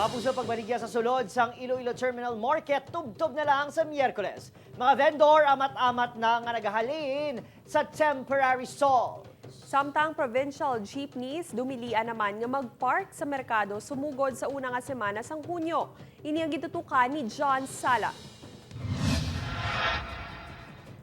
Kapuso, pagbaligya sa sulod sang Iloilo Terminal Market, tubtob na lang sa Miyerkules. Mga vendor, amat-amat na nga nagahalin sa temporary stalls. Samtang provincial jeepneys, dumilian naman nga magpark sa merkado sumugod sa una nga semana sang Hunyo. Ini ang gitutukan ni John Sala.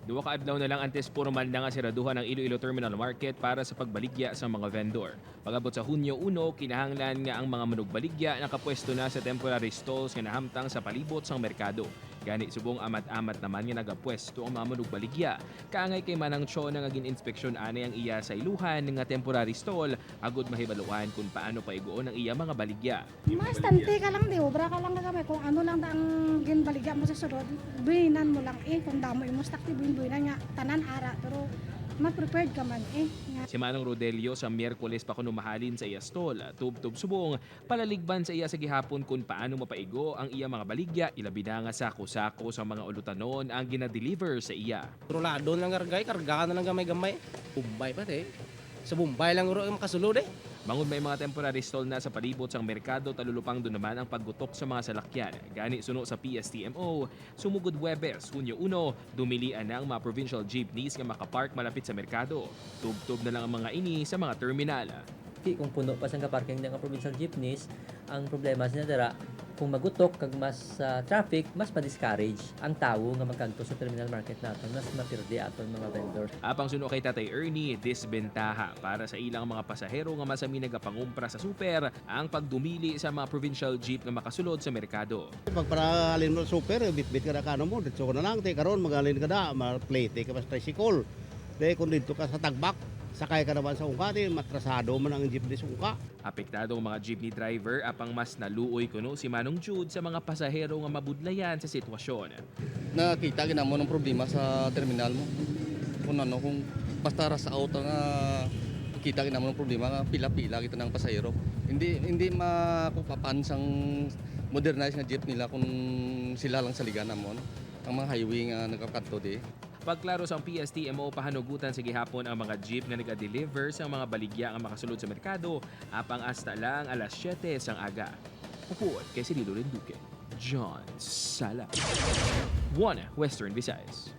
2 ka adlaw na lang antes formal na nga siraduhan ang Iloilo Terminal Market para sa pagbaligya sa mga vendor. Pag-abot sa Hunyo 1, kinahanglan nga ang mga manugbaligya nakapwesto na sa temporary stalls nga nahamtang sa palibot sang merkado. Gani subong amat-amat naman nga nagapwesto ang mga manugbaligya. Kaangay kay Manang Cho na nga gin-inspeksyon ani ang iya sa iluhan nga temporary stall agud mahibaluan kung paano paiguon ang iya mga baligya. Mas tante ka lang, di obra ka lang gamay. Kung ano lang da ang ginbaligya mo sa sulod, buinan mo lang eh. Kung damo imo stock, di buinan nga tanan ara. Pero ma-prepared ka man eh. Nga. Si Manong Rodelio sa Miyerkules pa kuno mahalin sa iya stall, tubtob subong, palaligban sa iya sa gihapon kung paano mapaigo ang iya mga baligya, ilabi na nga sako-sako sa mga ulutanon ang ginadeliver sa iya. Rolado lang kargay, karga na lang gamay-gamay. Bombay pa te. Sa Bombay lang ro ang makasulod eh. Mangon may mga temporary stall na sa palibot sang merkado, talulupang doon naman ang paggutok sa mga salakyan. Gani suno sa PSTMO, sumugod Webes, Hunyo 1, dumilian na ang mga provincial jeepneys nga makapark malapit sa merkado. Tubtob na lang ang mga ini sa mga terminal. Ki kung puno pa sang kaparking ng provincial jeepneys, ang problema sina dara kung magutok kag mas traffic, mas ma-discourage ang tawo nga magkadto sa terminal market naton, mas mapirdi aton mga vendors. Apang suno kay Tatay Ernie, disbentaha para sa ilang mga pasahero nga masami nagapangumpra sa super ang pagdumili sa mga provincial jeep nga makasulod sa merkado. Pag para alin mo super, bit-bit ka na kano mo, dito ka na lang, te karon magalin ka na, ma-plate ka pa sa tricycle. De kung dito ka sa Tagbak, sakay ka naman sa Ungka, di matrasado man ang jeepney sa Ungka. Apektado ang mga jeepney driver apang mas naluoy kuno si Manong Jude sa mga pasahero nga mabudlayan sa sitwasyon. Nakita ginamo ng problema sa terminal mo. Kung ano, kung basta ra sa auto nga kita ginamo ng problema nga pila-pila kita ng pasahero. Hindi hindi makupapan sang modernized nga jeep nila kung sila lang saligan namon ang mga highway nga nagkakadto di. Pagklaro sa PSTMO, pahanugutan sa gihapon ang mga jeep nga naga-deliver sa mga baligya nga makasulod sa merkado apang hasta lang alas 7 sang aga. Upod kay Cirilo Renduque. John Sala. 1 Western Visayas.